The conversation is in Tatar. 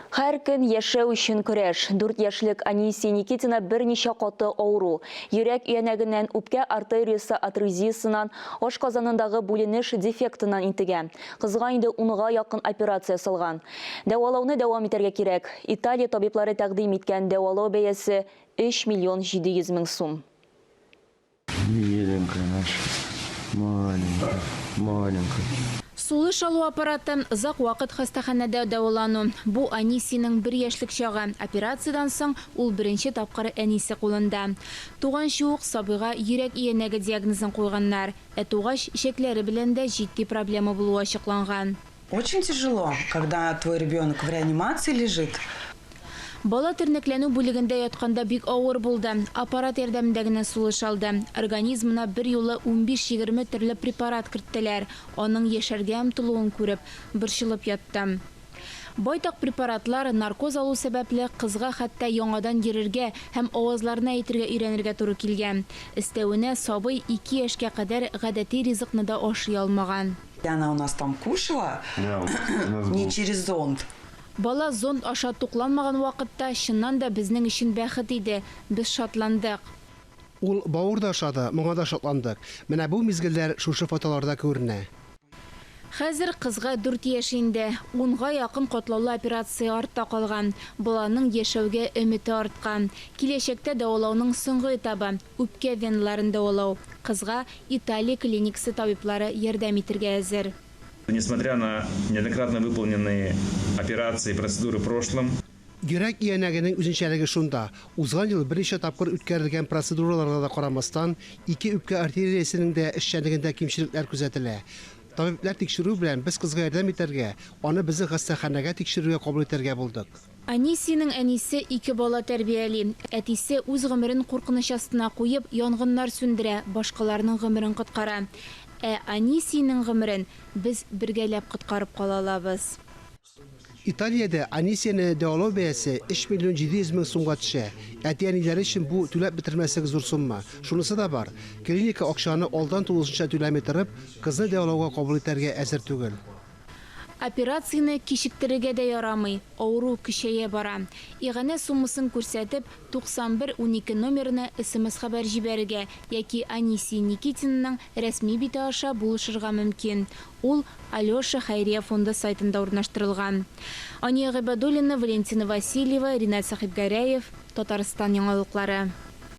Һәр көн яшәү өчен көрәш. Дүрт яшьлек Анисия Никитина берничә каты авыру, йөрәк өянәгеннән, үпкә артериясе атрезиясеннән, ашказанындагы бүленеш дефектыннан интегә. Кызга инде унга якын операция ясалган. Дәвалауны дәвам итәргә кирәк. Италия табиблары тәкъдим иткән дәвалау бәясе, 3 миллион 700 мең сум. Миленькая наша, маленькая, маленькая. Сулыш алу аппараты, озак вакыт хастаханәдә дәвалану. Бу Анисиянең бер яшьлек чагы. Операциядән соң ул беренче тапкыр әнисе кулында. Туганчы ук сабыйга йөрәк өянәге диагнозын куйганнар. Ә тугач, эчәкләре белән дә җитди проблема булуы ачыкланган. Очень тяжело, когда твой ребенок в реанимации лежит. Бала тернәкләнү бүлегендә ятканда бик авыр булды. Аппарат ярдәмендә генә сулыш алды. Организмына берьюлы унбиш-егерме төрле препарат керттеләр. Аның яшәргә омтылуын күреп, борчылып яттым. Байтак препаратлар, наркоз алу сәбәпле, кызга хәтта яңадан йөрергә һәм авазларны әйтергә өйрәнергә туры килгән. Өстәвенә, сабый ике яшькә кадәр гадәти ризыкны да ашый алмаган. И она у нас там кушала не через зонд. Бала зонд аша тукланмаган вакытта, чыннан да безнең өчен бәхет иде, без шатландык. Ул бавыр да ашады, моңа да шатландык. Менә бу мизгелләр шушы фотоларда күренә. Хәзер кызга дүрт яшь инде. Унга якын катлаулы операция артта калган. Баланың яшәүгә өмете арткан. Киләчәктә дәвалауның соңгы этабы, үпкә веналарын дәвалау. Кызга Италия клиникасы табиблары ярдәм итергә әзер. Несмотря на неоднократно выполненные операции и процедуры в прошлом. Йөрәк өянәгенең үзенчәлеге шунда, узган ел берничә тапкыр үткәрелгән процедураларга да карамастан, ике үпкә артериясенең дә эшчәнлегендә кимчелекләр күзәтелә. Табибләр тикшерүе белән без кызга ярдәм итәргә, аны безнең хастаханәгә тикшерергә кабул итәргә булдык. Анисиянең әнисе ике бала тәрбияли. Әтисе үз гомерен куркыныч астына куеп, янгыннар сүндерә, башкаларның гомерен коткара. Ә Анисиянең гомерен без бергәләп коткарып кала алабыз. Италиядә Анисияне дәвалау бәясе 3 миллион 700 мең сумга төшә. Әти-әниләре өчен бу, түләп бетермәслек зур сумма. Шунысы да бар, клиника акчаны алдан тулысынча түләми торып, кызны дәвалауга кабул итәргә әзер түгел. Операцияне кичектерергә дә ярамый, авыру көчәя бара. Иганә суммасын күрсәтеп, 91 12 номерына смс-хәбәр җибәрергә яки Анисия Никитинаның рәсми бите аша булышырга мөмкин. Ул Алеша хәйрия фонды сайтында урнаштырылган. Ания Гыйбадуллина, Валентина Васильева, Ринат Сәхибгәрәев, Татарстан яңалыклары.